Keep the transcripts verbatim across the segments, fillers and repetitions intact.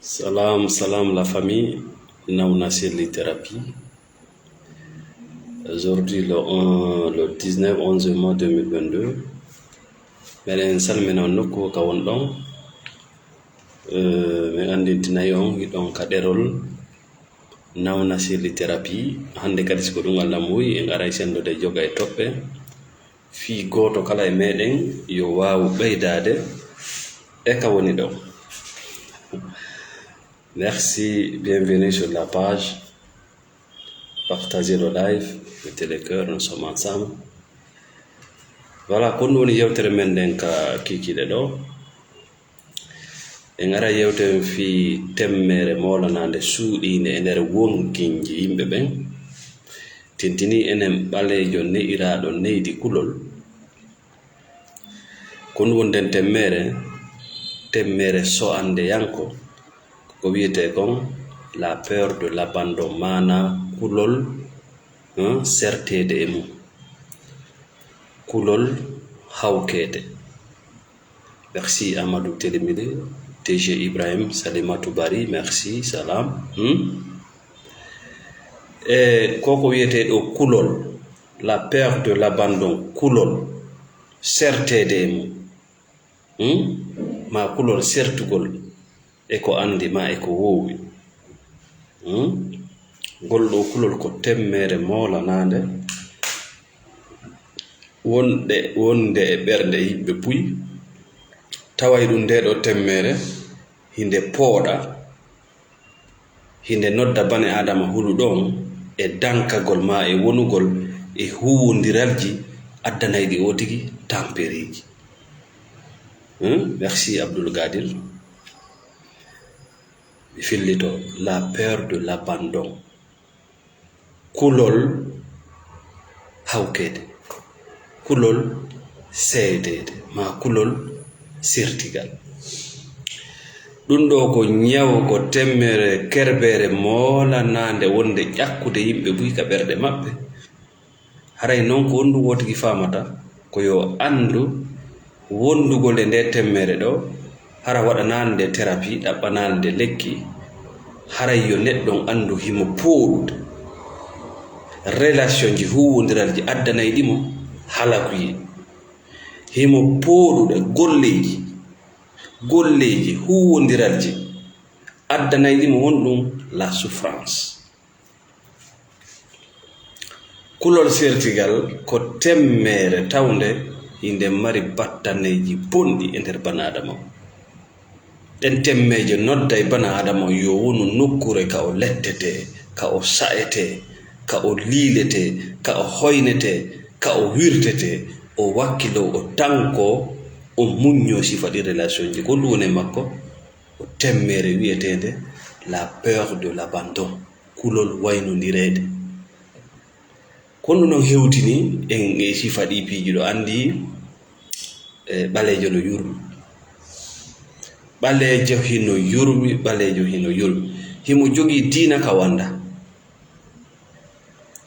Salam, salam la famille, Nauna Thierry Thérapie. Aujourd'hui, le, un- le dix-neuf onze mois deux mille vingt-deux, meɗen salmina on nokku ka won ɗon. Eh, min anndintinay on hiɗon ka ɗerol Nauna Thierry Thérapie. Hannde kadi, si ko ɗum Allah muuyi, en aray sendude joga e toɓɓe. Fii gooto kala e meɗen yo waawu ɓeydaade e ka woni ɗo. Merci, bienvenue sur la page. Partagez le live, mettez les cœurs, nous sommes ensemble. Voilà, ko ɗum woni yewtere men nden ka kiikiiɗe ɗo. En ara yewten fii temmeere moolanaande suuɗiinde e nder wonkinji yimɓe ɓen. Tintini enen ɓaleejo ne'iraaɗo neydi kulol. Ko ɗum woni nden temmeere, temmeere so'andeyanko, ko wiyetee kon la peur de l'abandon, maanaa kulol, hein, serteede e mum. Kulol hawkeede. Merci Amadou Telemile, T G Ibrahim, Salimatu Bari, merci, salam. Hmm? E ko ko wiyetee ɗo kulol, la peur de l'abandon, kulol serteede e mum. Hmm? Ma kulol sertugol e ko anndi ma e ko woowi. Hmm? Ngol ɗo kulol ko temmeere moolanaande wonde, wonde e ɓerɗe yimɓe buy, taway ɗum nde ɗo temmeere hinde pooɗa, hinde nodda bane Aadama huluɗo on e dankagol ma e wonugol e huwwondiralji addanayɗi o tigi tampereeji. Hmm? Merci Abdoul Gadir. Mi fillito, la peur de l'abandon. Kulol hawkeede, kulol seedeede, maa kulol sertigal. Ɗum ɗo ko ñaw, ko temmeere kerbeere moolanaande wonde ƴakkude yimɓe buy ka ɓerɗe maɓɓe. Haray non ko honɗum woo tigi faamata? Ko yo anndu wondugol e nde temmeere ɗo, hara waɗanaande thérapie, ɗaɓɓanaande lekki, haray yo neɗɗo on anndu himo pooɗude relationji huuwondiralji addanayɗi mo halakuyee. Himo pooɗude golleeji, golleeji huuwondiralji addanayɗi mo honɗum? La souffrance. Kulol sertigal ko temmeere tawnde hinde mari battaneeji bonɗi e nder bana Adama on. Ɗen temmeeje nodday bana Adama on yo wonu nokkure ka o lettetee, ka o sa'etee, ka o liiletee, ka o hoynetee, ka o wirtetee, o wakkiloo, o tankoo, o muññoo sifa ɗi relationji. Ko ɗum woni e makko? Ko temmeere wi'eteende la peur de l'abandon, kulol waynondireede. Ko ɗum ɗon hewtini en e sifa ɗi piiji ɗo, anndi, e, ɓaleejo no yurmi. Ɓaleejo hino yurmi, ɓaleejo hino yurmi. Himo jogii diina ka o anndaa.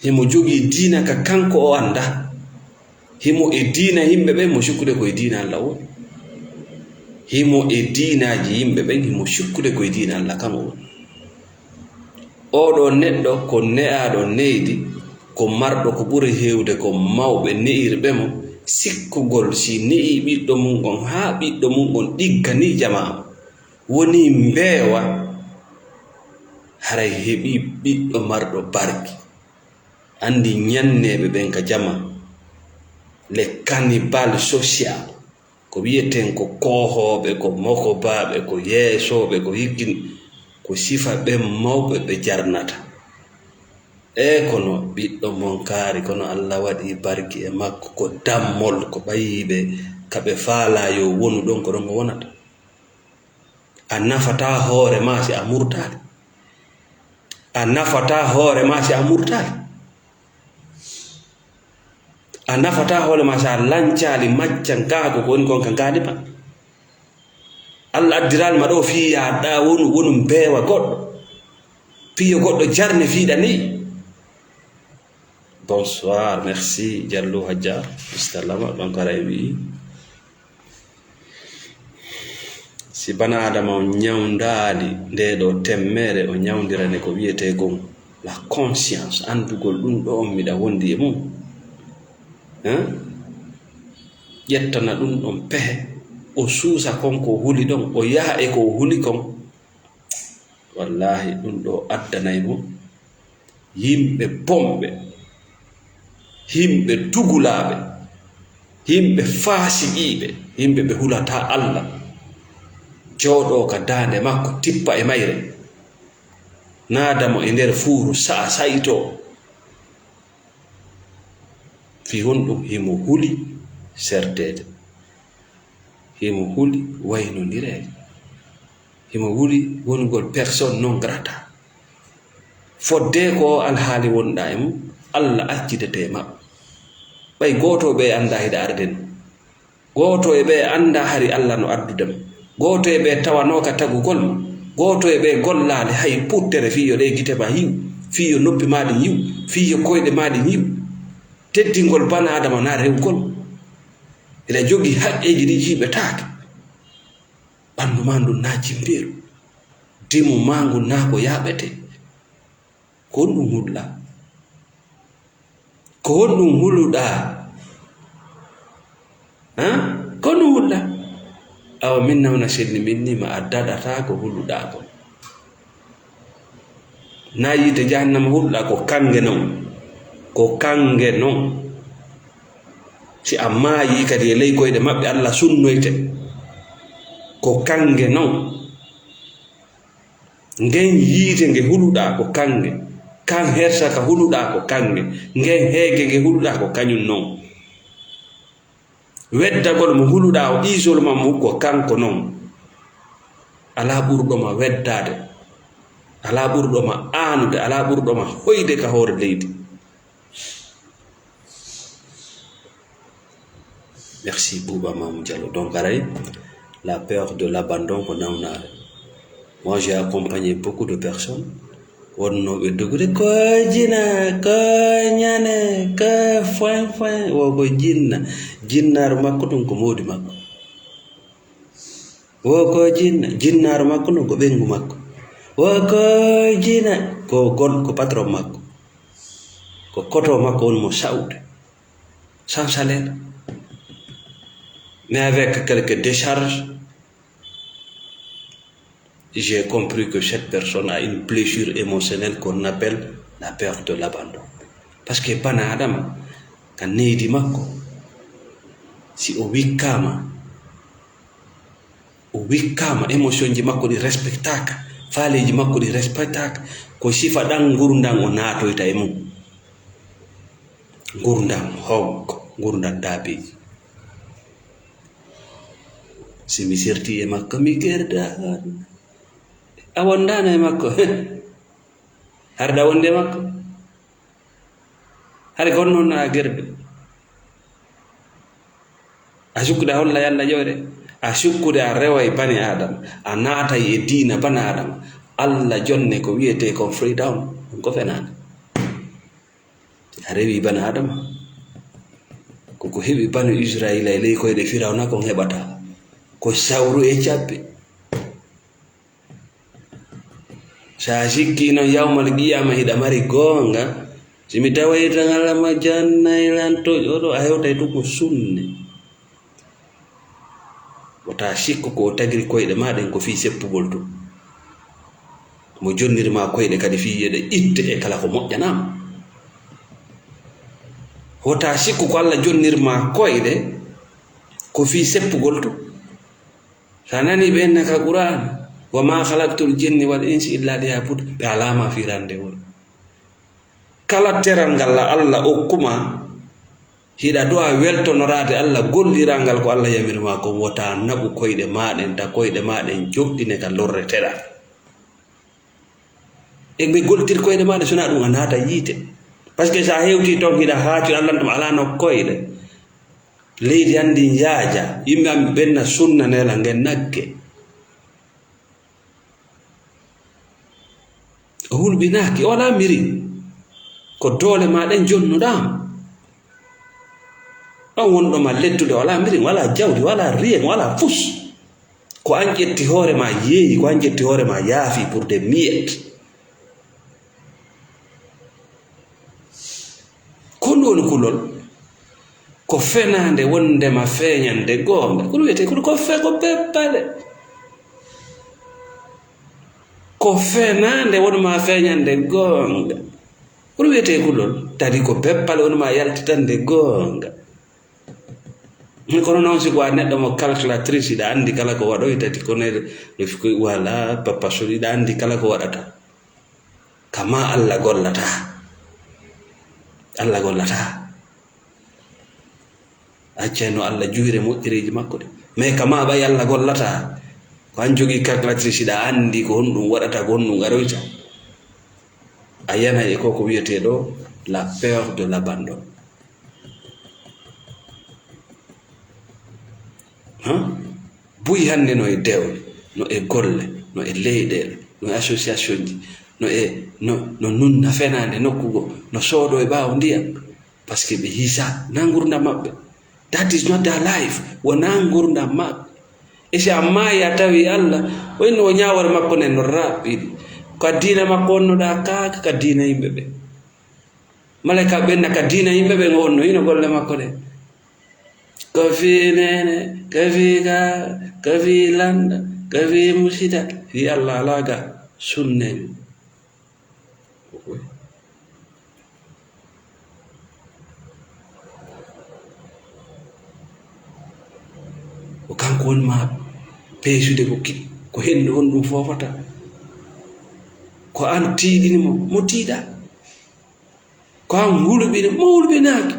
Himo jogii diina ka kanko o anndaa. Himo e diina yimɓe ɓen, himo sikkude ko e diina Alla o woni. Himo e diinaaji yimɓe ɓen, himo sikkude ko e diina Alla kan o woni. Oo ɗoo neɗɗo ko ne'aaɗo neydi, ko marɗo ko ɓuri heewde ko mawɓe ne'irɓe mo, sikkugol si ne'ii ɓiɗɗo mum on haa ɓiɗɗo mum on ɗigganii jamaa on, wonii mbeewa, haray heɓii ɓiɗɗo marɗo barki. Anndi ñanneeɓe ɓen ka jamaa, les cannibales sociaux, ko wiyeten ko koohooɓe, ko mokobaaɓe, ko yeesooɓe, ko hikkin, ko sifa ɓen mawɓe ɓe jarnata. E kono ɓiɗɗo mon kaari, kono Alla waɗi barki e makko, ko dammol, ko ɓayiiɓe ka ɓe faalaa yo wonu ɗon, ko ɗon o wonata. A nafataa hoore maa si a murtaali. A nafataa hoore maa si a murtaali. A nafataa hoore maa si a lancaali maccan kaa ko ko woni kon ka ngaandi maa. Alla addiraali ma ɗoo fii yaa ɗaa wonu, wonu mbeewa goɗɗo. Fii yo goɗɗo jarne fii ɗaa nii. Bonsoir, merci Diallo Hadja, Mister Lama, ɗon kara e wi'i. Si bana Adama on ñawndaali ndee ɗoo temmeere, o ñawndirane ko wiyetee kon la conscience, anndugol ɗum ɗo on miɗa wondi e mum. Hein? Ƴettana ɗum ɗon pehe, o suusa kon ko o huli ɗon, o yaha e ko o huli kon. Wallaahi, ɗum ɗo addanay mo yimɓe bonɓe, yimɓe dugulaaɓe, yimɓe faasiqiiɓe, yimɓe ɓe hulataa Alla, jooɗoo ka daande makko, tippa e mayre, naada mo e nder fuuru, sa'a, sa'itoo. Fii honɗum? Himo huli serteede. Himo huli waynondireede. Himo huli wonugol personne non grata. Fodde ko o alhaali wonɗaa e mum, Alla accitete e maɓɓe. Ɓay gooto ɓe anndaa hiɗa arde non. Gooto e ɓe anndaa hari Alla no addude mo. Gooto e ɓe tawanooka tagugol mo. Gooto e ɓe gollaali hay puttere fii yo ɗee gite maa yiw, fii yo noppi maa ɗin yiw, fii yo koyɗe maa ɗin yiw. Teddingol bana Adama na rewgol. Hiɗa jogii haqqeeji ɗi jiiɓetaake. Ɓanndu maa ndun na jimbeeru. Dimu maa ngun na ko yaaɓete. Ko honɗum hulɗaa? Ko honɗum huluɗaa? Haa? Ko honɗum hulɗaa? Awa min nawna senni min ni ma a daɗataa ko huluɗaa kon. Na yiite jahannama huluɗaa ko kannge non. Ko kannge non. Si a maayii kadi e ley koyɗe maɓɓe, Alla sunnoyte. Ko kannge non. Ngen yiite nge huluɗaa ko kannge, kan hersa ka huluɗaa ko kannge, ngen heege nge huluɗaa ko kañum non. Weddagol mo huluɗaa o isolman mum ko kanko non. Alaa ɓurɗo ma weddaade, alaa ɓurɗo ma aanude, alaa ɓurɗo ma hoyde ka hoore leydi. Merci Bouba Mamou Diallo. Donc aray, la peur de l'abandon ko nawnaare. Moi j'ai accompagné beaucoup de personnes wonnooɓe dogude ko jina, ko ñane, ko foin foin, wo ko jinna. Jinnaaru makko ɗum ko moodi makko. Wo ko jinna, jinnaaru makko ɗum ko ɓengu makko. Wo ko jina, ko gon ko patron makko. Ko koto makko woni mo sa'ude. Sans salaire. Mais avec quelques décharges, j'ai compris que cette personne a une blessure émotionnelle qu'on appelle la peur de l'abandon. Parce que bana Adama, ka neydi makko, si o wikkaama, o wikkaama, émotion ji makko ɗi respectaaka, faaleeji makko ɗi respectaaka, ko sifa ɗan ngurndan o naatoyta e mum. Ngurndan hoggo, ngurndan daabeeji. Si mi serti e makko, mi gerda. A wondaano e makko. Harda wonde e makko. Hari ko honno a gerdo. A sukkude a holla Alla ƴoyre. A sukkude a rewa e bani Adama. A naatay e diina bana Adama. Alla jonne ko wiyetee kon freedom. Ɗum ko fenaande. A rewi bana Adama. Ko ko heɓi banu Israila e ley koyɗe Firawna kon heɓata. Ko sawru e cabbe. Sa sikki non yawmal qiyama hiɗa mari goonga, si mi taway tan Alla ma jannay lan to oɗo a hewtay to ko sunne. Wota sikku ko o tagiri koyɗe ma ɗen ko fii seppugol to. Mo jonniri ma koyɗe kadi fii yeɗe itte e kala ko moƴƴanama. Wota sikku ko Alla jonnir ma koyɗe ko fii seppugol to. Sa nani ɓe enna ka Qur'an, "Wa ma khalaqtul jinni wal insi illa liya'bud," ɓe alama firande wol. Kala teral ngal la Alla okkuma, hiɗa du'a weltonoraade Alla gollirangal ko Alla yamiri ma kon, wota naɓu koyɗe ma ɗen, ta koyɗe ma ɗen joɗɗine ka lorreteɗa. E ɓe goltir koyɗe ma ɗen, sona ɗum a naata yiite. Parce que sa hewti ton hiɗa haacu Alla ɗum ala no koyɗe. Leydi an ndin yaaja, yimɓe an ɓen na sunna nela ngen nagge. O hulɓinaaki, o alaa mirin. Ko doole ma ɗen jonnuɗaa. On wonɗo ma lettude, o alaa mirin, o alaa jawdi, o alaa riyen, o alaa fus. Ko an ƴetti hoore ma yeeyi, ko an ƴetti hoore ma yaafi pour des miettes. Ko ɗum woni kulol? Ko fenaande wondema feeñande goonga. Ko ɗum wiyetee kulol? Ko fe-, ko peppale. Ko fenaande wonma feeñande goonga. Ko ɗum wiyetee kulol? Tadi ko peppale wonma yaltitande goonga. Kono noon, si ko a neɗɗo mo calculatrice, hiɗa anndi kala ko waɗoyta, ti kono e, e, ko, voilà, papa Soli, hiɗa anndi kala ko waɗata. Kama Allah gollata. Allah gollata. Accayno Allah juyre moƴƴereeji makko ɗe. Mais kama ɓay Allah gollata. Ko an jogii calculatrice, hiɗa anndi ko honɗum waɗata, ko honɗum aroyta. A yanay e ko ko wiyetee ɗo la peur de l'abandon. Hein? Buy hannde no e dewle, no e golle, no e leyɗeele, no e association ji, no e, no, no nunna fenaande nokku goo, no soodoo e ɓaawo ndiyam. Parce que ɓe hisa, na ngurdam maɓɓe. That is not their life. Wonaa ngurdam maɓɓe. E si a maayi a tawi Allah, o inni o ñaawoore makko nden no raɓɓiɗi. Ko diina makko wonnoɗaa kaaka, ka diina yimɓe ɓe. Malaykaaɓe ɓen na ka diina yimɓe ɓen o wonno, hino golle makko ɗen. Ko fii neene, ko fii ka, ko fii lannda, ko fii musida, fii Allah alaa ga, sunna en. Ko kanko woni ma peesude ko ki-, ko hendu on ɗum foofata. Ko an tiiɗini mo, mo tiiɗa. Ko an hulɓini, mo hulɓinaaki.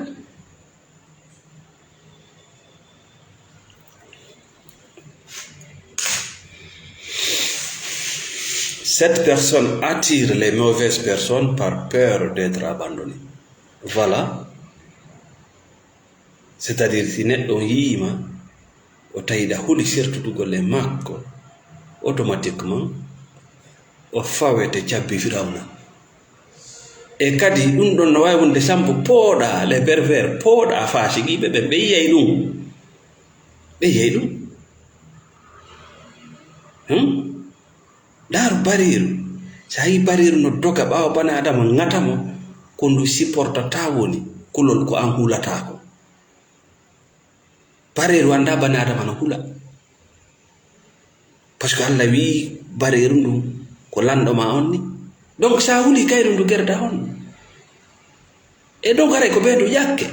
Cette personne attire les mauvaises personnes par peur d'être abandonnée. Voilà. C'est-à-dire, si neɗɗo on yi'ii ma, o tawi ɗa huli sertudugol e makko, automatiquement, o fawete cabbi Firawna. E kadi, ɗum ɗon no waawi wonde sampo pooɗa, les pervers, pooɗa faasiqiiɓe ɓe, ɓe yiyay ɗum. Ɓe yiyay ɗum. Hmm? Ndaaru bareeru. So a yii bareeru no doga ɓaawo bana Adama ŋata mo, ko ndu supportata woni kulol ko an hulataako. Bareeru anndaa bana Adama no hula. Parce que Allah wi'i bareeru ndun ko lanɗo ma on ni. Donc, so a huli kayru ndu gerda on. Et donc, haray ko ɓe ndu ƴakke.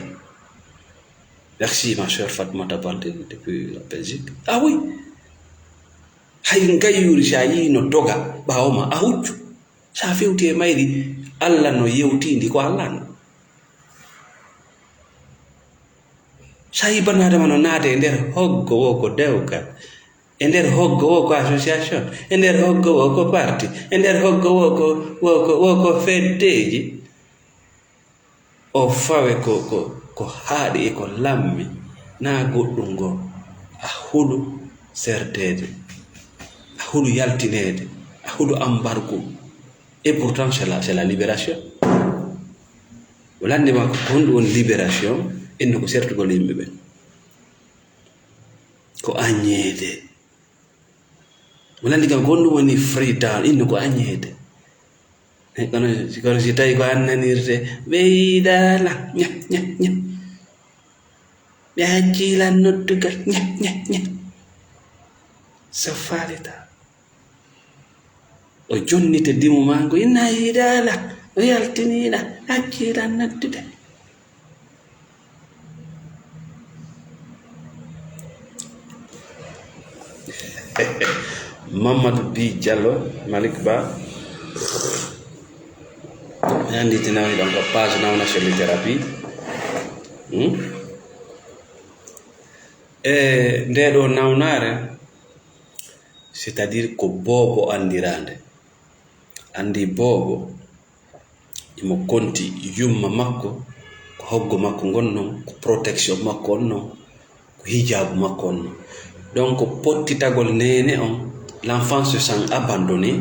Merci, ma sœur Fatmata Balde, depuis la Belgique. Ah oui. Hay ngayyuri, si a yii no doga ɓaawo ma, a huccu. So a fewti e mayri, Allah no yewtindi ko a lanɗo. So a yii bana Adama no naata e nder hoggo woo ko dewgal, e nder hoggo woo ko association, e nder hoggo woo ko parti, e nder hoggo woo ko, woo ko, woo ko feddeeji, o fawe ko, ko, ko haaɗi e ko lammi, naa goɗɗum ngo, a hulu serteede, a hulu yaltineede, a hulu embargo. Et pourtant, c'est la, c'est la libération. O lanndi ma ko honɗum woni libération, inno ko sertugol yimɓe ɓen. Ko añeede. O lanndi kam ko honɗum woni freedom, inno ko añeede. E kono, kono si tawi ko an nanirte, ɓe yiɗaa lan, ña, ña, ña. Ɓe accii lan noddugal, ña, ña, ña. So faalita. O jonnite dimu maa ngu, ina yiɗaa lan, o yaltinii lan, accii lan noddude. Mamadou Bi Diallo, Malick Ba, mi anndi tinaani ɗon ko page Nawna Cellithérapie. Hmm? E ndee ɗoo nawnaare, c'est-à-dire ko boobo anndiraande. Anndi boobo, imo konti yumma makko, ko hoggo makko ngon non, ko protection makko on non, ko hijaabu makko on non. Donc, pottitagol neene on, l'enfant se sent abandonné,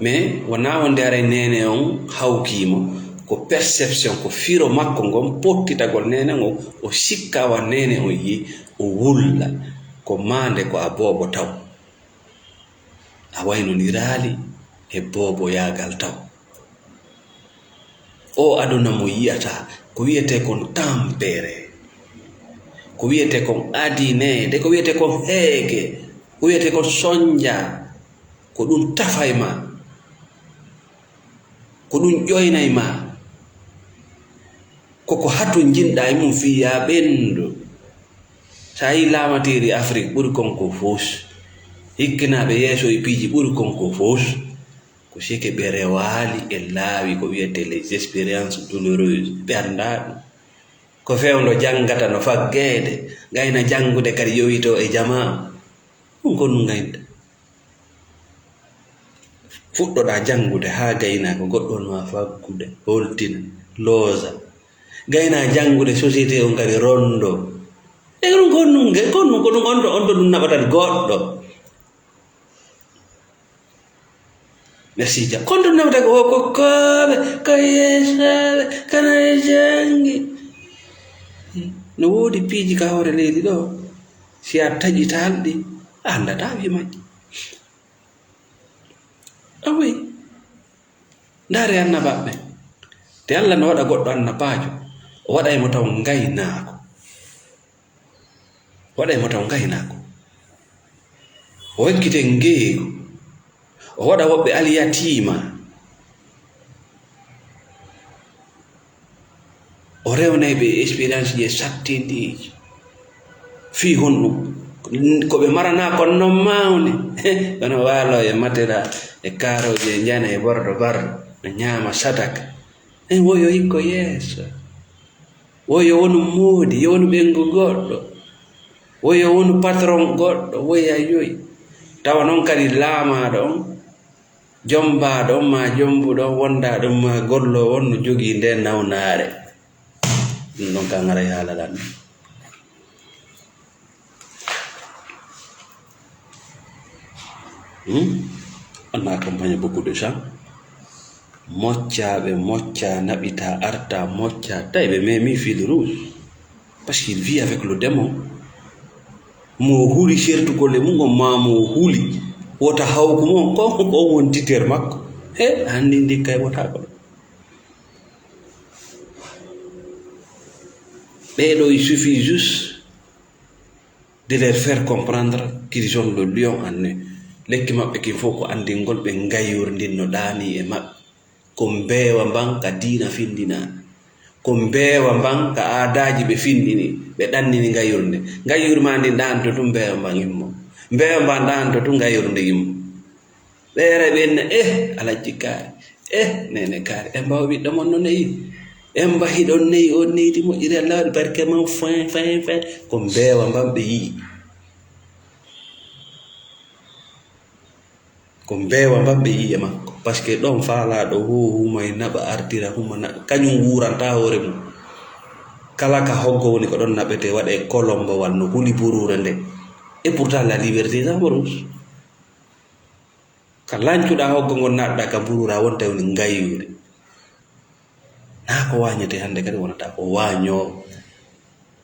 mais wonaa wonde haray neene on hawkii mo, ko perception, ko firo makko ngon, pottitagol neene on, o sikka wa neene on yi, o wulla, ko maande ko a boobo taw. a waynondiraali e booboyaagal taw. O aduna mo yi'ata, ko wiyetee kon tampere, ko wiyetee kon adineede, ko wiyetee kon heege, ko wiyetee kon sonja, ko ɗum tafay ma, ko ɗum ƴoynay ma, ko ko hatu njiɗɗaa e mum fii yaa ɓenndu. So a yii laamateeri Afrik ɓuri kon ko foos, hikkinaaɓe yeeso e piiji ɓuri kon ko foos, ko sike ɓe rewaali e laawi ko wiyetee les expériences douloureuses, ɓe anndaa ɗum. Ko fewndo janngata no faggeede, gayna janngude kadi yowitoo e jamaa. Ɗum ko ɗum gaynta. Fuɗɗoɗaa janngude haa gaynaa ko goɗɗo on maa faggude, holtina, loosa. Gaynaa janngude société on kadi rondo. E ɗum ko ɗum ge-, ko ɗum, ko ɗum on to, on to ɗum naɓata goɗɗo. Merci, ja. Kon ɗum nawta ko, ko kokkooɓe, ko yeesooɓe, kana e janngi. No woodi piiji ka hoore leydi ɗo, si a taƴitaali ɗi, a anndataa wi majji. Awi. Ndaare annabaaɓe. Te Alla no waɗa goɗɗo annabaajo, o waɗay mo taw ngaynaako. Waɗay mo taw ngaynaako. O wakkite ngeegu. O waɗa woɓɓe alyatiima. O rewnay ɓe expérience ji e sattindiiji. Fii honɗum? Ko ɓe maranaa kon non mawni. Kono waalo e matela, e kaarooje, e njane, e bordo bardo, no ñaama sadaka. En woyo ikko yeeso. Wo yo wonu moodi, yo wonu ɓeyngu goɗɗo, wo yo wonu patron goɗɗo, wo yo a yoy. Tawa noon kadi laamaaɗo on, jommbaaɗo on, maa jommbuɗo on, wondaaɗo on, maa golloowo on no jogii ndeen nawnaare. Ɗum ɗon ka ngara e haala lan. Hmm? On a accompagné beaucoup de gens. Moccaaɓe, moccaa, naɓitaa, artaa, moccaa. Tawi ɓe memi fil rouge. Parce qu'il vit avec le démon. Mo huli sertugol e mum, on maa mo huli. Wota hawku mo, ko, ko on woni titeur makko. He, anndi ndi kay wota ko. Ɓee ɗo, il suffit juste de leur faire comprendre qu'ils ont le lion en eux. Lekki maɓɓe kin fof ko anndingol ɓe ngayuuri ndin no ɗaanii e maɓɓe. Ko mbeewa mban ka diina finndinaani. Ko mbeewa mban ka aadaaji ɓe finndini, ɓe ɗannini ngayuuri ndin. Ngayuuri maa ndin ɗaanto tun mbeewa mban immo. Mbeewa mban ɗaanto tun ngayuuri ndin immo. Ɓe ara ɓe enna, eh, Alajji Kaari, eh, Neene Kaari, Emba o ɓiɗɗo mon no neyi. Emba hiɗon neyi, on neydi moƴƴiri Allah waɗi barke mon, fin, fin, fin. Ko mbeewa mban ɓe yi'i. Ko mbeewa mban ɓe yi'i e makko. Parce que ɗon faalaaɗo wo huma e naɓa artira huma naɓa. Kañum wuuranta hoore mum. Kala ka hoggo woni ko ɗon naɓetee, waɗee kolombowal no huli buruure nde. Et pourtant la liberté est amoureuse. Ka lancuɗaa hoggo ngon naatɗaa ka mburuura wonta woni ngayuuri. Naa ko waañetee hannde kadi wonata ko waañoowo.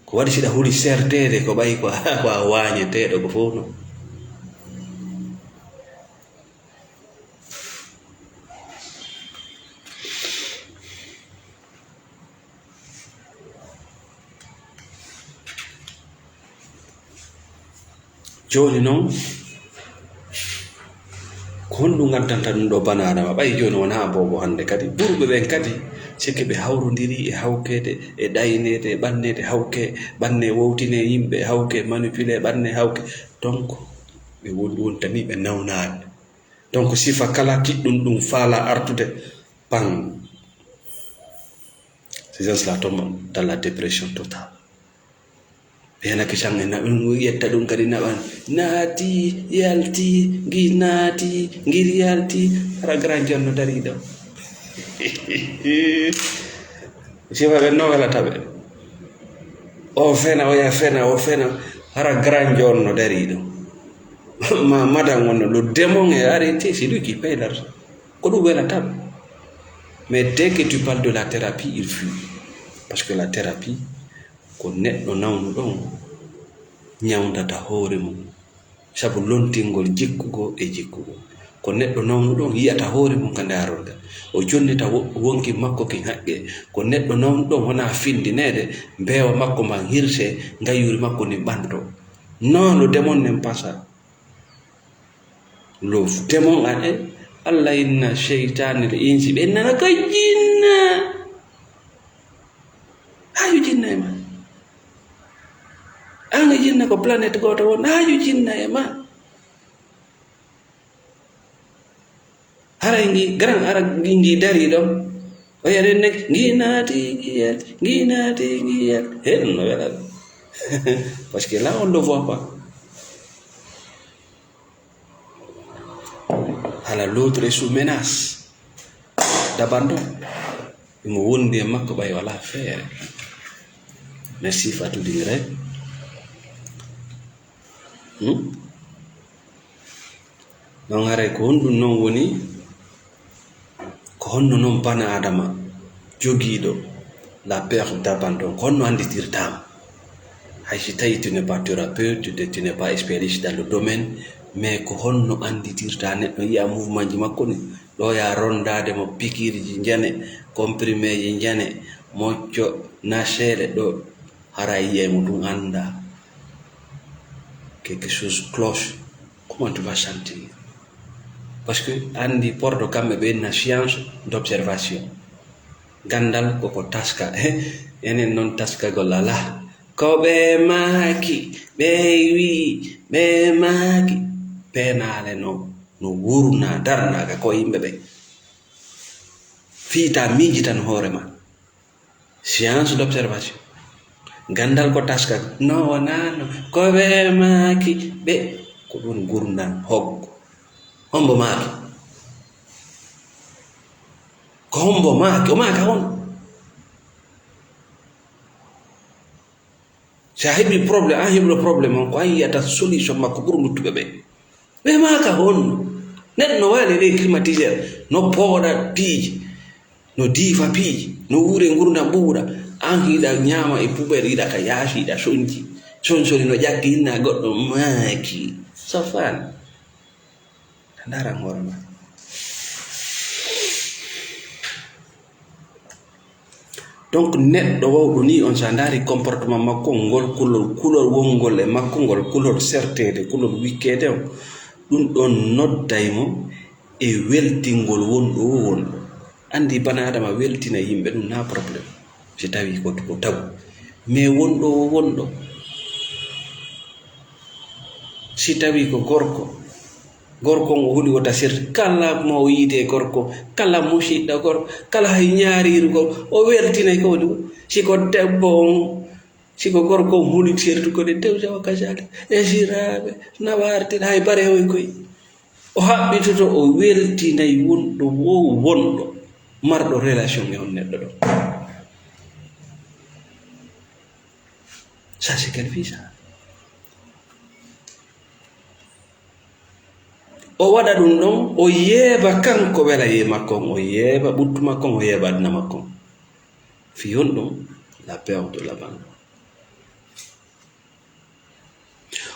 Ko waɗi siɗa huli serteede ko ɓay ko, ko a waañeteeɗo ko fof noon. Jooni noon, ko honɗum ngaddanta ɗum ɗo bana Adama? Ɓay jooni wonaa boobo hannde kadi. Ɓurɓe ɓen kadi, sikke ɓe hawrondirii e hawkeede, e ɗayneede, e ɓanneede hawke, ɓanne wowtine yimɓe, hawke manipulé, ɓanne hawke. Donc, ɓe won-, wontanii ɓe nawnaade. Donc, sifa kala kiɗɗum ɗum faala artude, pan. Ces gens-là tombent dans la dépression totale. Ɓe henake caŋ e naɓen, yetta ɗum kadi naɓan. Naati, yalti, ngi naati, ngir yalti. Hara grand jonno dari ɗo. Sifa ɓe no welata ɓe. O fena, o ya fena, o fena. Hara grand jonno dari ɗo. Ma, madame, on, le démon est arrêté, c'est lui qui paye l'argent. Ko ɗum welata ɓe. Mais dès que tu parles de la thérapie, il fuit. Parce que la thérapie, ko neɗɗo nawnuɗo on ñawndata hoore mum. Sabu lontingol jikku goo e jikku goo. Ko neɗɗo nawnuɗo on yiyata hoore mum ka ndaarorgal. O jonnita wo-, wonki makko kin haqqe. Ko neɗɗo nawnuɗo on wona findineede, mbeewa makko mban hirse, ngayyuri makko ndin ɓanto. Non, le démon n'aime pas ça. Le démon a, eh, Allah inna shaytan al insi, ɓe nana ka jinna. Haaju jinna e ma. An e jinna ko planète gooto won, haaju jinna e ma. Haray ngi grand ara ngi, ngi dari ɗon. O yari ne, ngi naati ngiyel, ngi naati ngiyel. He, ɗum no wela. Parce que là, on le voit pas. Hala l'autre est sous menace. Dabanto. Imo wondi e makko ɓay wala feere. Merci Fatou Dingre. Hmm? Non, haray ko honɗum non woni, ko honno non bana Adama jogiiɗo la peur d'abandon, ko honno annditirtaama? Hay si tawi tu n'es pas thérapeute, tu, tu n'es pas spécialiste dans le domaine, mais ko honno annditirta neɗɗo yiya mouvement ji makko ni? Ɗo ya rondaade mo pikiirji njane, comprimeeji njane, mocco, naseele ɗo, hara yiya mo ɗum annda. Quelque chose cloche. Comment tu vas sentir? Parce que anndi porto kamɓe ɓe na science d'observation. Ganndal koko taska. Enen noon taskagol alaa. Ko ɓe maaki, ɓe wi'i, ɓe maaki. Penaale no, no wurna, darnaaka ko yimɓe ɓe. Fii ta miijitan hoore ma. Science d'observation. Ganndal ko taska, no wonano, ko ɓe maaki, ɓe, ko ɗum gurdam hoggo. Hombo maaki? Ko hombo maaki? O maaka on. Si a heɓi problème, an heɓuɗo problème on, ko an yiyata solution makko ɓuri luttuɓe ɓe. Ɓe maaka honno? Neɗɗo no waali ley climatiseur, no pooɗa piiji, no diifa piiji, no wuure ngurdam ɓuuɓuɗa. An hiɗa ñaama e poubelle, hiɗa ka yaasi, hiɗa sonji. Sonsori no ƴakki, hinna goɗɗo maaki. Safaan. A ndaaran hoore ma. Donc, neɗɗo wawɗo ni on, so a ndaari comportement makko, ngol kulol, kulol wongol e makko, ngol kulol serteede, kulol wikkeede on, ɗum ɗon nodday mo e weltingol wonɗo o wonɗo. Anndi bana Adama weltina yimɓe, ɗum na problème. Si tawi ko, ko tabu. Mais wonɗo o wonɗo. Si tawi ko gorko, gorko on o huli wota sirtu. Kala mo o yiide gorko, kala musiɗɗo gorko, kala hay ñaariiru gorko, o weltinay ko woni. Si ko debbo on, si ko gorko on huli sirtu ko de tewta o kajali. E siraaɓe, na wartir hay bare hoy koy. O haɓɓitoto, o weltinay wonɗo wo wonɗo marɗo relation e on neɗɗo ɗo. Ça, c'est quel vie, ça? O waɗa ɗum ɗon, o yeeba kanko welayee makko on, o yeeba ɓuttu makko on, o yeeba aduna makko on. Fii honɗum? La peur de l'abandon.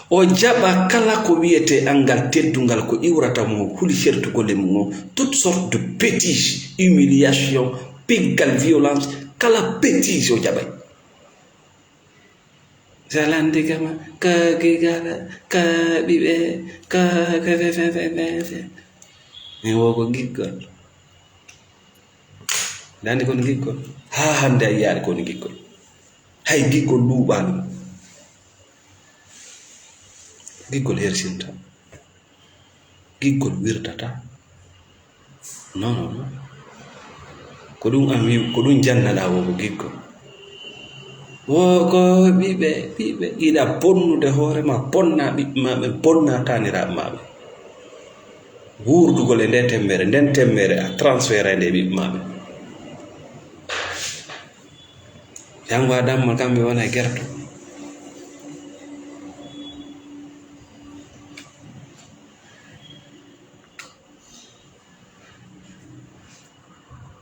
O jaɓa kala ko wiyetee anngal teddungal ko iwrata mo huli sertugol e mum on, toutes sortes de bêtises, humiliation, piggal, violence, kala bêtise o jaɓay. Sa landi kama, ka gigala, ka ɓiɓe, ka, ka, ka, ka, ka, ka, ka. Min wo ko giggol. Dandi kon giggol. Haa hannde a yiyaali kon giggol. Hay giggol luuɓaani. Giggol hersinta. Giggol wirtata. Non, non, non. Ko ɗum an wi-, ko ɗum jannaɗaa wo ko giggol. Wo ko ɓiɓɓe, ɓiɓɓe, iɗa bonnude hoore ma, bonna ɓiɓɓe ma ɓe, bonna taaniraaɓe ma ɓe. Wuurdugol e nde temmere, nden temmere a transféré nde e ɓiɓɓe ma ɓe. Janngo a damma kamɓe wona e gerto.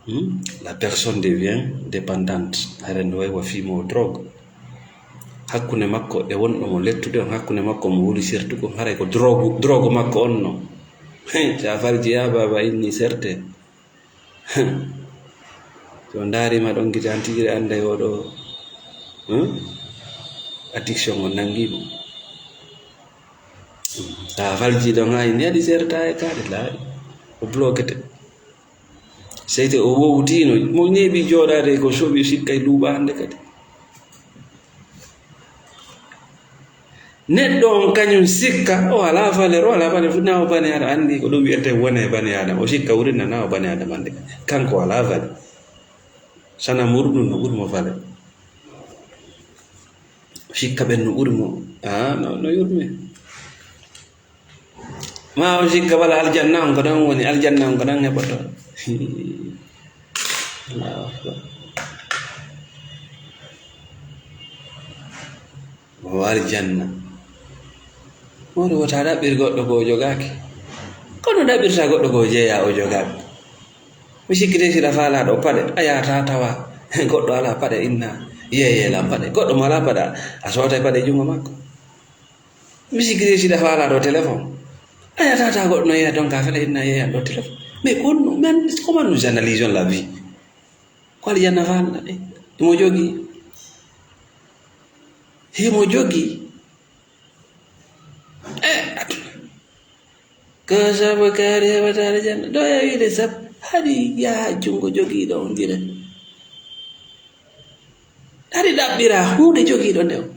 Hmm? La personne devient dépendante. Haren no way wa fii mo drogue. Hakkunde makko e wonɗo mo lettude on, hakkunde makko mo wuli sertugo, haray ko drogue, drogue makko on no. Sa falji ya baba inni serte. So ndaarima ɗon gita an tigi anday oɗo, hmm? Addiction on nangi mo. Sa falji ɗon ha inni aɗi serta e kaɗe laaɗi. O blokete. Seyte o wowtino, mo neeɓi jooɗaade ko soɓi sikka e duuɓa hannde kadi. Neɗɗo on kañum sikka, o alaa valeur, o alaa valeur, na o bane aɗa anndi ko ɗum wiyete wone bane Adama. O sikka wurin na, na o bane Adama anndi. Kanko o alaa valeur. Sana murɗum no ɓuri mo valeur. O sikka ɓen no ɓuri mo, ah, no, no yurme. Ma o sikka wala aljanna on ko ɗon woni, aljanna on ko ɗon heɓoto. Allahu Akbar. O aljanna. Woni wota ɗaɓɓir goɗɗo ko o jogaaki. Kono ɗaɓɓirta goɗɗo ko o jeeya o jogaaki. Mi sikkitee siɗa faalaaɗo paɗe, a yahata tawa goɗɗo alaa paɗe inna, yeeyee lan paɗe. Goɗɗo mo alaa paɗe, a sootay paɗe junngo makko. Mi sikkitee siɗa faalaaɗo téléphone, a yahata tawa goɗɗo no yeeya donc a fele inna yeeyan ɗo téléphone. Mais ko honno, men, comment nous analysons la vie? Ko aljanna faalna ɗe. Himo jogii. Himo jogii. Eh, aduna. Ko sabu kaari heɓata aljanna. Ɗo e wiide sab-, haɗi yaha junngo jogiiɗo on dire. Haɗi ɗaɓɓira huunde jogiiɗo nde on.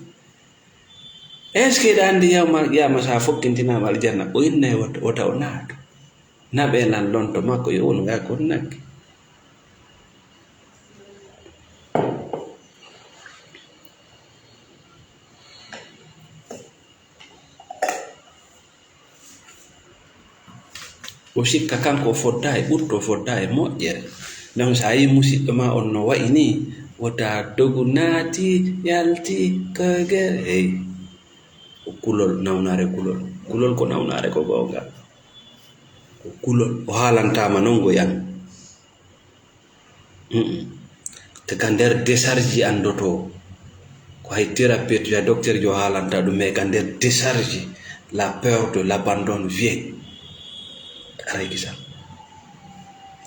Est-ce que ɗa anndi yawmal qiyama sa fokkintinaama aljanna, o innay wota, wota o naatu? Naɓe lan lonto makko yo wonu ngaa kon nagge. O sikka kanko o fodda e ɓurto, o fodda e moƴƴere. Donc, so a yii musiɗɗo ma on no wa'i ni, wota dogu naati, yalti, koygere, hey. Ko kulol, nawnaare kulol. Kulol ko nawnaare ko goonga. Ko kulol, o haalantaama non go yan. Mm-mm. Te ka nder décharge anndotoo. Ko hay thérapeute ya docteur jo haalanta ɗum, mais ka nder décharge, la peur de l'abandon vient. Aray kisan.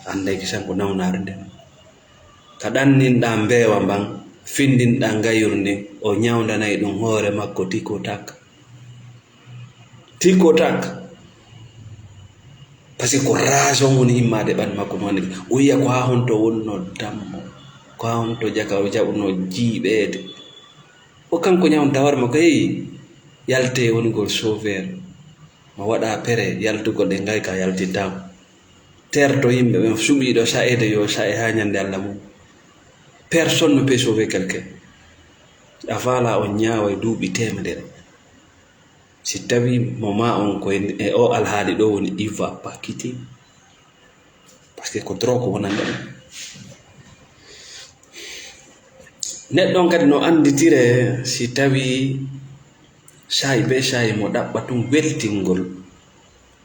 Anday kisan ko nawnaare nden. Ka ɗanninɗaa mbeewa mban, findinɗaa ngayru ndin, o ñawndanay ɗum hoore makko tiko tak. Tiko tak. Parce que ko raison woni immaade ɓanndu makko mo woni. O wiya ko haa honto wonno dammo. Ko haa honto jaka o jaɓuno jiiɓeede. O kanko ñawnta hoore makko, hey, yaltee wonugol sauveur. Mo waɗa pere yaltugol ɗe ngay ka yaltintaako. Terto yimɓe ɓen suɓiiɗo sa'eede yo sa'e haa ñande Alla mum. Personne ne peut sauver quelqu'un. A faala on ñaawa e duuɓi teemedere. Si tawi mo ma on ko e, e o alhaali ɗo woni, il va pas quitter. Parce que ko drogue wonande ɗum. Neɗɗo on kadi no annditire si tawi saa'i be saa'i mo ɗaɓɓa tun weltingol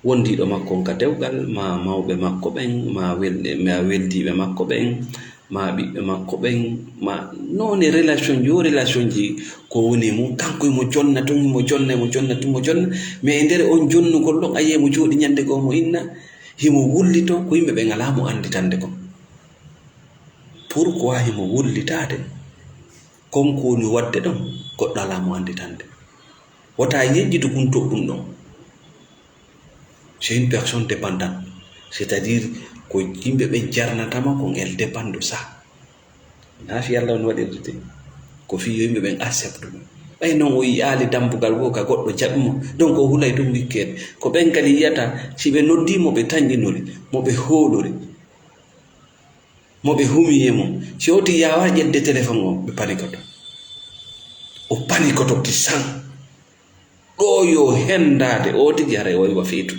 wondiiɗo makko on ka dewgal, ma mawɓe makko ɓen, ma wel-, ma weldiiɓe makko ɓen, ma ɓiɓɓe makko ɓen, ma noone relation ji, yo relation ji ko woni e mum, kanko himo jonna tun, himo jonna, himo jonna tun, himo jonna. Mais e nder on jonnugol ɗon, a yi'ay mo jooɗi ñande goo mo inna, himo wullito, ko yimɓe ɓen alaa mo annditande kon. Pourquoi himo wullitaade? Kon ko woni waɗde ɗon, goɗɗo alaa mo annditande. Wota yejjitu kun toɗɗum ɗon. C'est une personne dépendante. C'est-à-dire ko yimɓe ɓen jarnatama kon, elle dépend de ça. Na fi Alla on waɗirde de. Ko fii yo yimɓe ɓen accepte ɗum. Ɓay non o yi'aali dambugal goo ka goɗɗo jaɓi mo. Donc o hulay ɗum wikkeede. Ko ɓen kadi yi'ata si ɓe noddii mo ɓe tanƴinori, mo ɓe hoolori. Mo ɓe humi e mum. Si o tigi yaawa ƴetde téléphone o, ɓe panikoto. O panikoto kisan. Ɗo yo hendaade o tigi haray o iwa feetu.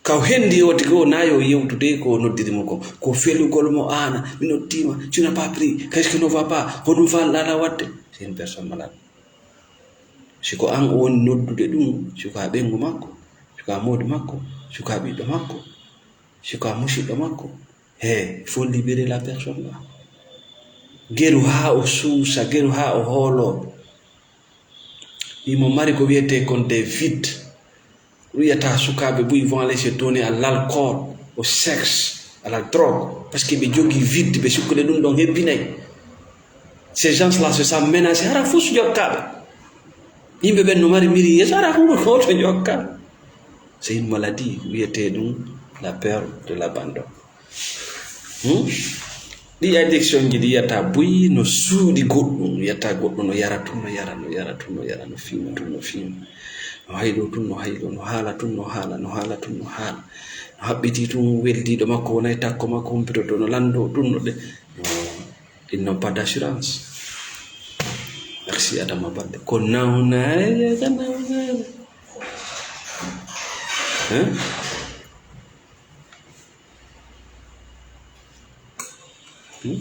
Ka o hendi o tigi o na yo yewtude ko o noddiri mo ko. Ko felugol mo aana, mi noddiima, tu n'as pas pris, qu'est-ce qui ne va pas, ko ɗum faalɗa waɗde. C'est une personne malade. Si ko an o woni noddude ɗum, si ko a ɓeyngu makko, si ko a moodi makko, si ko a ɓiɗɗo makko, si ko a musiɗɗo makko, He, il faut libérer la personne là. Geru haa o suusa, geru haa o hoolo. Himo mari ko wiyetee kon des vides. Wiyata sukaaɓe buy vont aller se donner à l'alcool, au sexe, à la drogue, parce que ɓe jogii vide, ɓe sikkude ɗum ɗon hebbinay. Ces gens-là se sentent menacés, hara fus jokkaaɓe. Yimɓe ɓen no mari miri yeeso, hara huɗo gooto jokkaaɓe. C'est une maladie wiyetee ɗum la peur de l'abandon. Hmm? Ɗi addiction ji ɗi yiyata buy no suuɗi goɗɗum, yiyata goɗɗo no yara tun, no yara, no yara tun, no yara, no fiima tun, no fiima. No haylo tun, no haylo, no haala tun, no haala, no haala tun, no haala. No haɓɓiti tun, weldiiɗo makko wonay takko makko, humpitoto no lanndo tun, no ɗe. No, ils n'ont pas d'assurance. Merci Adama Balde. Ko nawnaare, ko nawnaare. Hein? Hmm?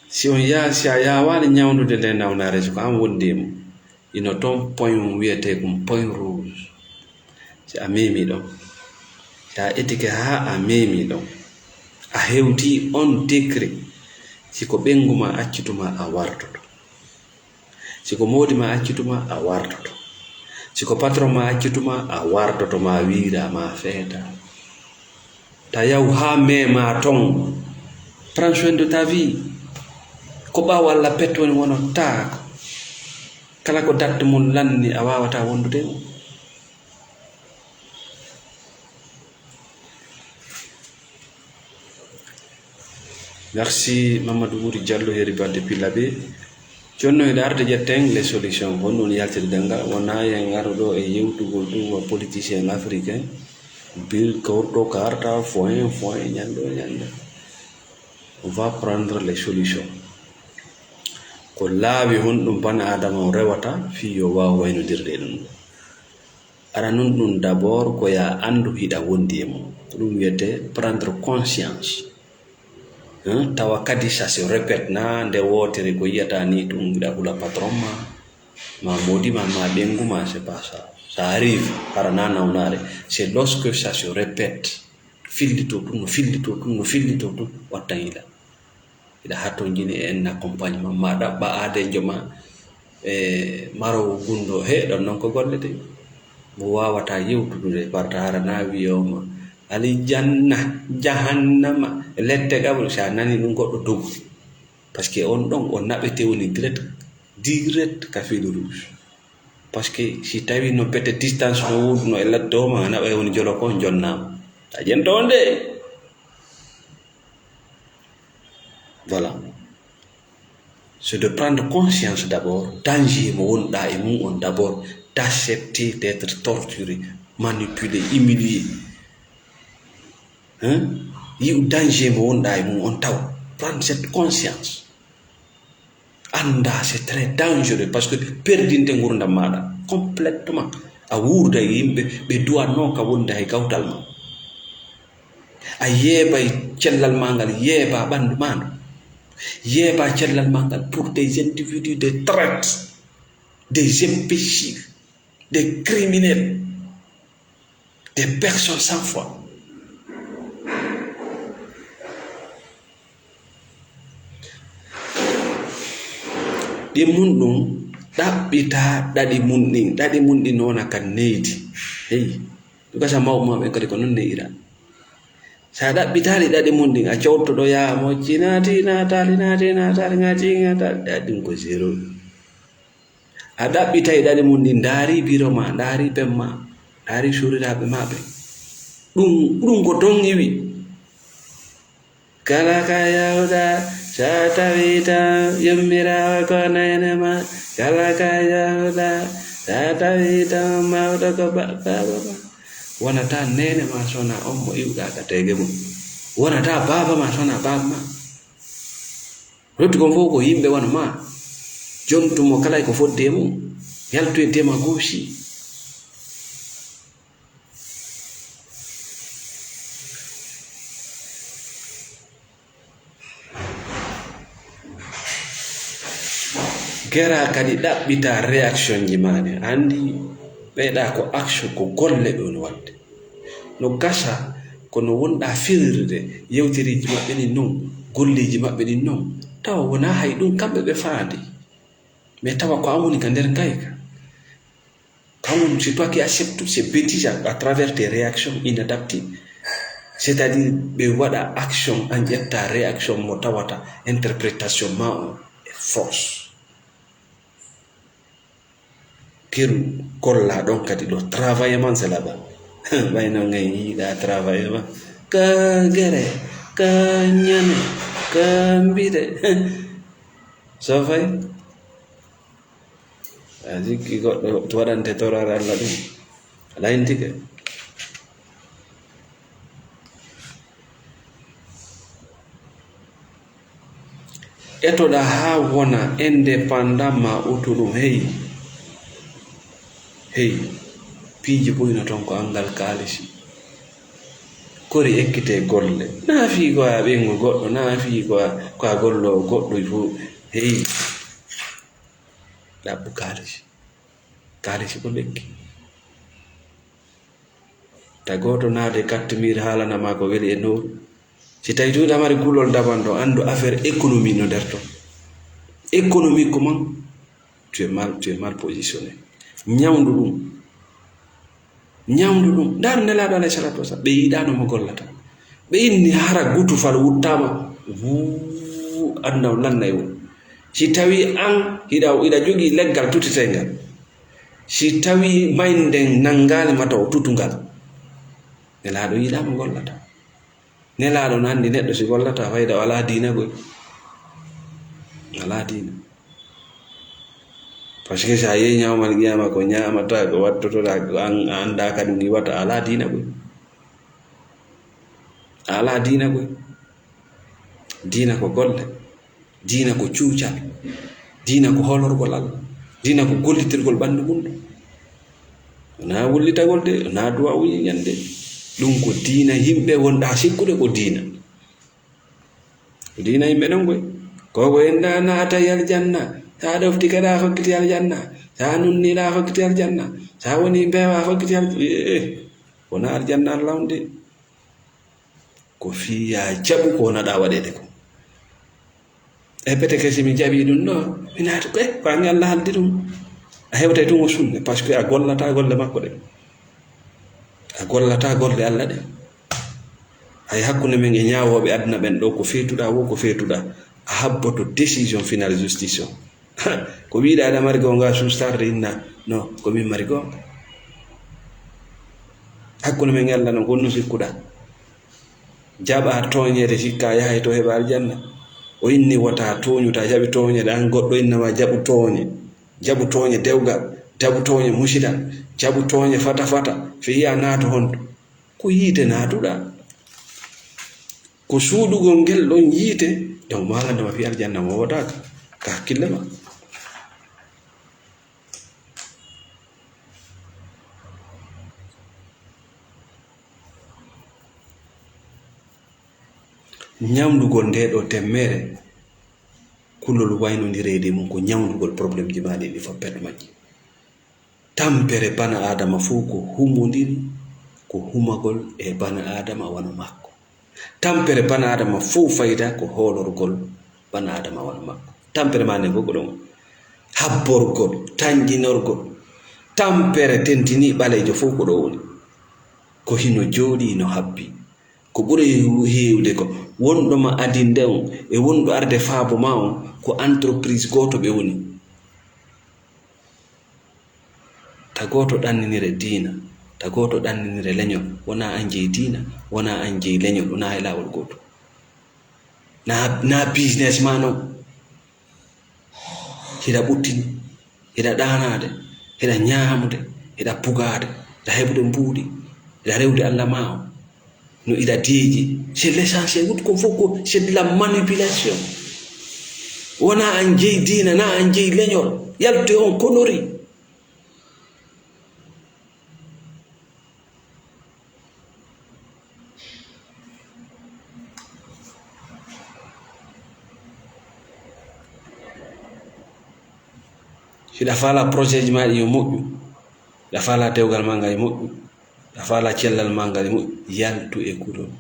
Si on yaa-, si a yaawaali ñawndude nde nawnaare, so ko an wondi e mum, ino toon point wiyetee ɗum point rouge. Si a meemii ɗoon, si a etike haa a meemii ɗoon, a hewtii oon degré, si ko ɓeyngu maa accutu maa a wartoto. Si ko moodi ma accutu ma, a wartoto. Si ko patron ma accutu ma, a wartoto, ma wiira, ma feeta. Ta yaw haa meema ton. Prends soin de ta vie. Ko ɓaawo Alla pet woni wono taako. Kala ko date mum lanni, a waawataa wondude e mum. Merci Mamadou Wuri Diallo, Heri Ba depuis Labé. Jonno hiɗa arde ƴetten les solutions. Honɗum yaltirde nga? Wona en aru ɗo e yewtugol ɗum wa politicien africain. Bir kawrto karta foin foin ñande o ñande. On va prendre les solutions. Ko laawi honɗum bana Adama on rewata fii yo waaw waynodirde e ɗum ɗo. Ara nun ɗum d'abord ko yaa anndu hiɗa wondi e mum. Ko ɗum wiyetee prendre conscience. Hein? Tawa kadi ça se répète na nde wootere ko yiyata ni ɗum hiɗa hula patron ma, ma moodi ma, ma ɓeyngu ma, c'est pas ça. Ça arrive, hara na nawnaare. C'est lorsque ça se répète. Fillito ɗum, no fillito ɗum, no fillito ɗum, watta yila. Hiɗa hattonjini e en accompagnement, ma ɗaɓɓa aadeejo ma, e marowo gunndo, he, ɗon non ko golle de. Mo waawataa yewtudude, parta hara na wiyo ma, alijanna, jahannama, lette gaɓol, si a nani ɗum goɗɗo dogu. Parce que on ɗon, on naɓete woni direct, direct ka fil rouge. Parce que si tawi no bete distance no wuuduno e ladde o ma, a naɓay woni jolo ko, on jonnaama. A jento on de. Voilà. C'est de prendre conscience d'abord, danger mo wonɗa e mum on d'abord, d'accepter d'être torturé, manipulé, humilié. Hein? Yi'u danger mo wonɗa e mum on taw. Prendre cette conscience. Annda, c'est très dangereux parce que perdinte ngurdam maɗa complètement. A wuurda e yimɓe ɓe duwatno ka wonde hay kawtal ma. A yeebay cellal ma ngal, yeeba ɓandu ma ndu. Yeeba cellal ma ngal pour des individus, des traîtres, des imbéciles, des criminels, des personnes sans foi. Ɗi mun ɗum ɗaɓɓita ɗaɗi mun ɗin. Ɗaɗi mun ɗin no wona kan neydi. Hey, ɗum gasa mawɓe maɓɓe kadi ko non neyira. Sa ɗaɓɓitaali ɗaɗi mun ɗin, a cowtoɗo yaa mo ci naati, naataali, naati, naataali, ŋaati, ŋaataali. Ɗaɗi ɗin ko zéro. A ɗaɓɓitay ɗaɗi mun ɗin, ndaari biro ma, ndaari pem ma, ndaari suuriraaɓe ma ɓe. Ɗum, ɗum ko ton iwi. Kala ka yawɗa, sa tawi tan yummiraawo ko neene ma. Kala ka yawɗa, sa tawi tan mawɗo ko ba-, baaba ma. Wonata neene ma sona on mo iwɗa ka teege mum. Wonata baaba ma sona baaba ma. Luttugo fof ko yimɓe wano ma. Jontu mo kala e ko fodde e mum. Yaltu e démagogie. Gera kadi ɗaɓɓita réaction ji ma ɗin. Anndi ɓeyɗa ko action, ko golle ɓe woni waɗde. No gasa kono wonɗa firirde yewtereeji maɓɓe ɗin non, golleeji maɓɓe ɗin non, tawa wonaa hay ɗum kamɓe ɓe faandi, mais tawa ko an woni ka nder ngayka. Quand même, c'est toi qui acceptes ces bêtises à, à travers tes réactions inadaptées. C'est-à-dire, ɓe waɗa action, an ƴetta réaction mo tawata interprétation ma on est fausse. Keru kolla ɗon kadi ɗo travail man c'est là-bas. Ɓay no ngay yiɗa travail ma. Ka gere, ka ñane, ka mbiɗe. So fay, a jikki goɗɗo waɗante torare Allah ɗum. Alaa intike. Etoɗa haa wona indépendant ma autonome. Hey. Hey. Piiji boyno toon ko anngal kaalisi. Kori ekkite golle. Na fii ko a ɓeyngu goɗɗo, na fii ko a, ko a golloowo goɗɗo, il faut, hey. Ɗaɓɓu kaalisi. Kaalisi ko lekki. Ta gooto naade kattimir haalana ma ko weli e nowru. Si tawi tun a mari kulol daban ɗon, anndu affaire économie no nder ton. Économiquement, tu es mal, tu es mal positionné. Ñawndu ɗum. Ñawndu ɗum. Ndaaru Nelaaɗo alayhi salaatu wa salaam. Ɓe yiɗaano mo gollata. Ɓe inni hara gutufal wuttaama. Wuu, aduna on lanna e won. Si tawi an hiɗa, hiɗa jogii leggal tutiteengal. Si tawi maynden nanngaali ma taw tutungal. Nelaaɗo yiɗaama gollata. Nelaaɗo no anndi neɗɗo si gollata fayda o alaa diina koy. Alaa diina. Parce que si a yehi ñawmal qiyama ko ñaamata, ko wattotoɗa, ko an, a anndaa ka ɗum iwata, alaa diina koy. Alaa diina koy. Diina ko golle. Diina ko cuucal. Diina ko hoolorgol Allah. Diina ko gollitirgol ɓanndu mum. Wonaa wullitagol de, wonaa duwaawu ñiñan de. Ɗum ko diina yimɓe wonɗa sikkude ko diina. Ko diina yimɓe ɗon koy. Ko ko en na naatay aljanna. Sa ɗofti kadi a hokkiti aljanna. Sa nunni a hokkiti aljanna. Sa woni mbeewa a hokkiti aljanna. Eh, eh. Wonaa aljanna Allah on de. Ko fii yaa jaɓu ko wonaɗaa waɗeede ko. E pete ke si mi jaɓii ɗum ɗo, mi naatu ko, eh, ko an Allah haldi ɗum. A hewtay ɗum o sunne, parce que a gollataa golle makko ɗe. A gollataa golle Allah ɗe. Hay hakkunde men e ñaawooɓe aduna ɓen ɗo, ko feetuɗaa wo, ko feetuɗaa. A habboto décision finale justice o. Ko wiiɗaa aɗa mari goonga sustarde inna, no, ko min mari goonga. Hakkunde men e Allah non, ko honno sikkuɗaa? Jaɓa tooñeede, sikka yahay to heɓa aljanna. O inni wota tooñu, ta jaɓi tooñeede, an goɗɗo inna ma jaɓu tooñe. Jaɓu tooñe dewgal, jaɓu tooñe musida, jaɓu tooñe fata fata, fii a naatu honto. Ko yiite naatuɗaa. Ko suuɗugol ngel ɗon yiite, donc mo Allah ndema fii aljanna mo wodaaka. Ka hakkille ma. Ñamndugol nde ɗo temmere, kulol waynondireede mum ko ñamndugol probleemji maa ɗi, ɗi fof pet majji. Tampere bana Aadama fof ko humondiri, ko humagol e bana Aadama wano makko. Tampere bana Aadama fof fayda ko hoolorgol bana Aadama wano makko. Tampere maa nden fof ko ɗon. Habborgol, tanƴinorgol. Tampere tentini ɓaleejo fof ko ɗo woni. Ko hino jooɗii, hino habbi. Ko ɓuri heew-, heewde ko wonɗo ma adinde on e wonɗo arde faabo ma on, ko entreprise gooto ɓe woni. Ta gooto ɗanninire diina, ta gooto ɗanninire leñol. Wonaa an jeyi diina, wonaa an jeyi leñol, wonaa e laawol gooto. Na, na business ma non. Hiɗa ɓuttini, hiɗa ɗaanaade, hiɗa ñaamude, hiɗa pugaade, hiɗa heɓude mbuuɗi, hiɗa rewde Allah ma o. No hiɗa deeƴi. C'est l'essentiel. Wut ko fof ko, c'est de la manipulation. Wonaa an jeyi diina, na an jeyi leñol. Yaltu e on konori. Hiɗa faala projet ji maa ɗi yo moƴƴu, hiɗa faala dewgal maa ngal yo moƴƴu, hiɗa faala cellal maa ngal yo moƴƴu, yaltu e kulol.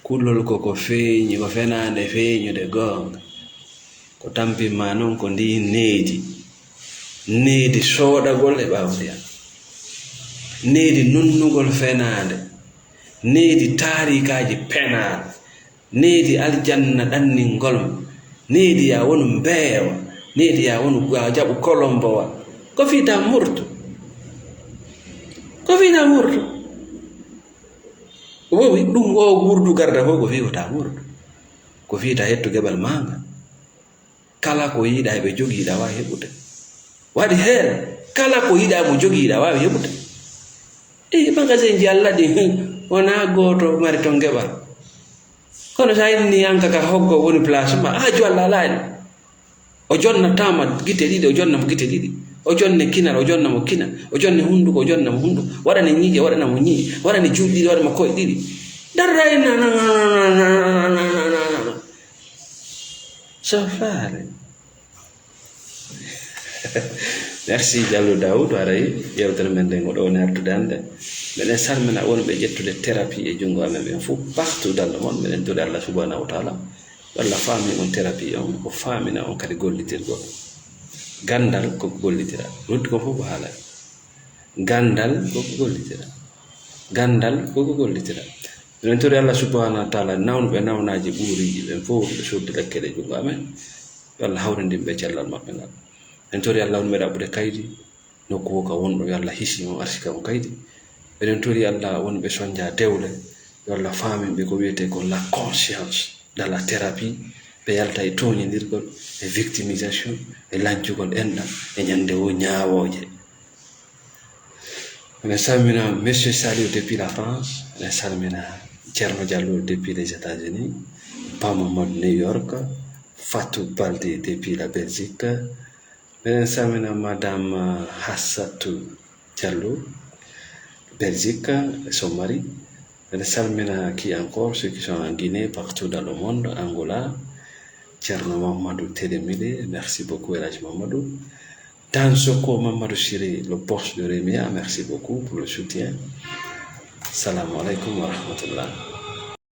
Kulol ko ko feeñi, ko fenaande feeñude goonga. Ko tampin maa non ko ndin needi. Needi sooɗagol e ɓaawo ndiyan. Needi nunnugol fenaande, needi taariikaaji penaaɗi, needi aljanna ɗanningol ma, needi yaa wonu mbeewa, needi yaa wonu yaa jaɓu kolombowa. Ko fii taa murtu. Ko fii taa murtu. O wowi ɗum o wurdu garda fof ko fii ko taa murtu. Ko fii taa hettu geɓal maa ngal. Kala ko yiɗaa ɓe jogii ɗa waawi heɓude. Waɗi heen, kala ko yiɗaa mo jogii ɗa waawi heɓude. Ɗi magasin ji Allah ɗi, wonaa gooto mari toon geɓal. Kono so a inni an ka hoggo woni place ma, a jolla laani. O jonnataama gite ɗiɗi, o jonna mo gite ɗiɗi. O jonne kinal, o jonna mo kinal. O jonne hunnduko, o jonna mo hunnduko. Waɗane ñiiƴe, waɗana mo ñiiƴe. Waɗane juuɗe ɗiɗi, waɗana mo koye ɗiɗi. Darra e na, na, na, na, na. So faale. Merci, Diallo Daoud, haray yewtere men nden ko ɗo woni artude hannde. Meɗen salmina wonɓe ƴettude thérapie e junngo amen ɓen fof, partout dans le monde. Meɗen tori Allah subhanahu wa taala, Allah faami on thérapie on, o faamina on kadi gollitirgol. Ganndal ko ko gollitira. Ruttu ko fof ko haalay. Ganndal ko ko gollitira. Ganndal ko ko gollitira. Meɗen tori Allah subhanahu wa taala, nawnɓe nawnaaji ɓuuriiɗi ɓen fof, ɓe soddi lekkele e junngo amen. Yo Allah hawrindin ɓe cellal maɓɓe ngal. En tori Allah on ɓe ɗaɓɓude kaydi, nokku wo ka wonɗo, yo Allah hisi on, arsika on kaydi. Eɗen tori Allah wonɓe sonja dewle, yo Allah faamin ɓe ko wiyetee ko la conscience dans la thérapie, ɓe yalta e tooñindirgol, e victimisation, e lancugol enɗam, e ñande wo ñaawooje. Eɗen salmina Monsieur Saliou depuis la France, eɗen salmina Thierno Diallo depuis les États-Unis, Pa Mamadou New York, Fatou Balde depuis la Belgique. Eɗen salmina Madame Hassatou Diallo, Belgique, et son mari. Eɗen salmina qui encore, ceux qui sont en Guinée, partout dans le monde, Angola. Thierno Mamadou Télémilé, merci beaucoup, El Hadj Mamadou. Dansoko Mamadou Chiré, le boss de Remia, merci beaucoup pour le soutien. Salam alaikum wa rahmatullah.